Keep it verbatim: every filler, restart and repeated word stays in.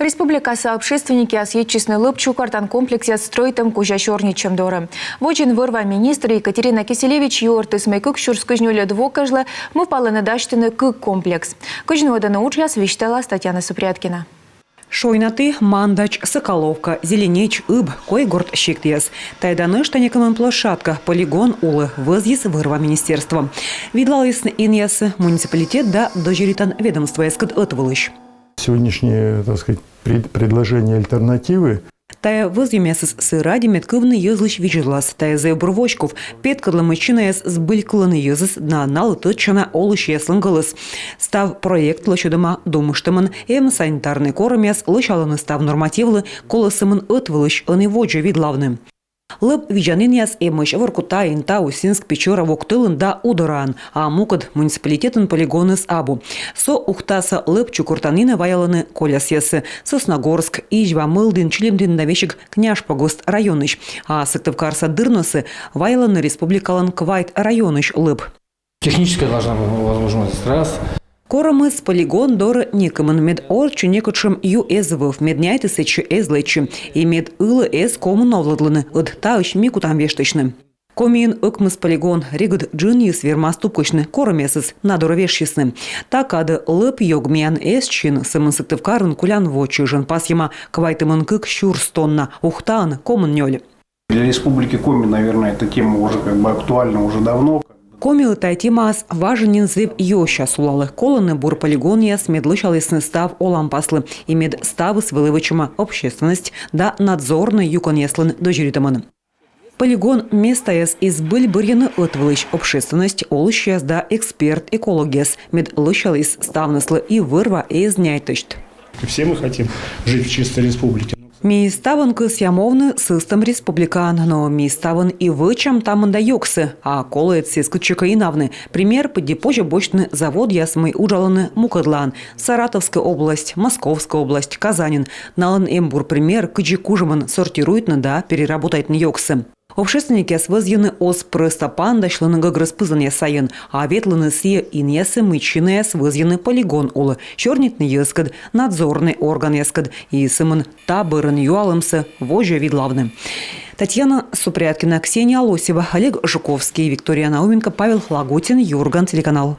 Республикаса общественникъяс йитчисны лӧп чукӧртан комплексъяс стрӧитӧм кузя сёрнитчӧм дорӧ. Водзын вӧр-ва министр Екатерина Киселевич юӧртіс, мый кык сюрс кызь нёльӧд во кежлӧ мӧвпалӧны дасьтыны кык комплекс. Кыдзи нуӧдӧны уджъяс, висьталас Татьяна Супряткина. Шойнати, Мандач, Соколовка, Зеленеч, Ыб, Койгорт сиктъяс. Тайӧ да нӧшта некымын площадка, полигон улӧ, вӧзйис вӧр-ва министерство. Видлалісны инъяссӧ муниципалитет да дӧзьӧритан ведомствояскӧд ӧтвылысь. Сегодняшние, так сказать, пред- предложения, альтернативы. Тайӧ вӧзйӧмъясыс сы ради, мед кывны йӧзлысь видзӧдлас. Тайӧ зэв бур воськов. Петкӧдлӧ, мый чинаяс збыль кылӧны йӧзӧс да налы тӧдчана олысьяслӧн гӧлӧс. Став проект лӧсьӧдӧма думыштӧмӧн, эм санитарнӧй корӧмъяс, лӧсялӧны став нормативлы, колӧ сӧмын ӧтвылысь, ӧні водзӧ видлавны. Лӧп видзанінъяс эмӧсь Воркутаын, Таусинск, Печора, Вуктылын да Удораын, а мукӧд муниципалитетын полигоныс абу. Со Ухтаса лӧп чукӧртанінӧ ваялӧны колясъяссӧ Сосногорск, Изьва, Мылдін, Чилимдін да весиг Княжпогост районысь. А Сыктывкарса дырносӧ ваялӧны республикалӧн квайт районысь лӧп. Техническая должна быть возможность, раз. Корӧмыс полигон дорӧ некымын, мед орччӧ некутшӧм ю эз вӧв, мед няйті сэтчӧ эз лэччы, и мед ылӧ эз комын овлӧдлыны, ӧд таысь ми кутам вештысьны. Комиын ӧкмыс полигон, регыд джынйыс вермас тупкысьны, корӧмъясыс на дорӧ вешйисны. Та кадӧ лӧп ёг миян эз чин, сӧмын Сыктывкарын кулян во чӧжӧн пасйӧма квайтымын кык сюрс тонна, Ухтаын комын нёль. Для Республики Коми, наверное, эта тема уже как бы актуальна уже давно. Комилы тайӧ темаыс важӧн нин зэв ёся сулалӧ. Колӧны бур полигонъяс, мед лӧсялісны став оланпаслы, и мед ставыс вӧлі вӧчӧма общественность да надзорнӧй юкӧнъяслӧн дӧзьӧритӧмӧн. Полигон местаяс и збыль бӧрйӧны ӧтвылысь: общественность, олысьяс да эксперт-экологъяс, мед лӧсяліс ставныслы и вӧр-ва эз няйтӧсьт. Все мы хотим жить в чистой республике. Ми ставӧн кӧсъям овны сӧстӧм республикаын, но ми ставӧн и вӧчам та мында ёгсӧ, а колӧ ӧд сійӧс кытчӧкӧ инавны. Пример пыдди позьӧ босьтны заводъяс, мый уджалӧны мукӧдлаын: Саратовскӧй область, Московскӧй область, Казаньын. Налӧн эм бур пример, кыдзи кужӧмӧн сортируйтны да переработайтны ёгсӧ. Общественникъяс вӧзйӧны оз прӧста паныдасьлыны гӧгрӧс пызанъяс сайын, а ветлыны сійӧ инъясӧ, мый чинаяс вӧзйӧны полигон улӧ, сёрнитны йӧзкӧд, надзорнӧй органъяскӧд, и сӧмын та бӧрын юалӧмсӧ водзӧ видлавны. Татьяна Супряткина, Ксения Лосева, Олег Жуковский, Виктория Науменко, Павел Лагутин, «Юрган» телеканал.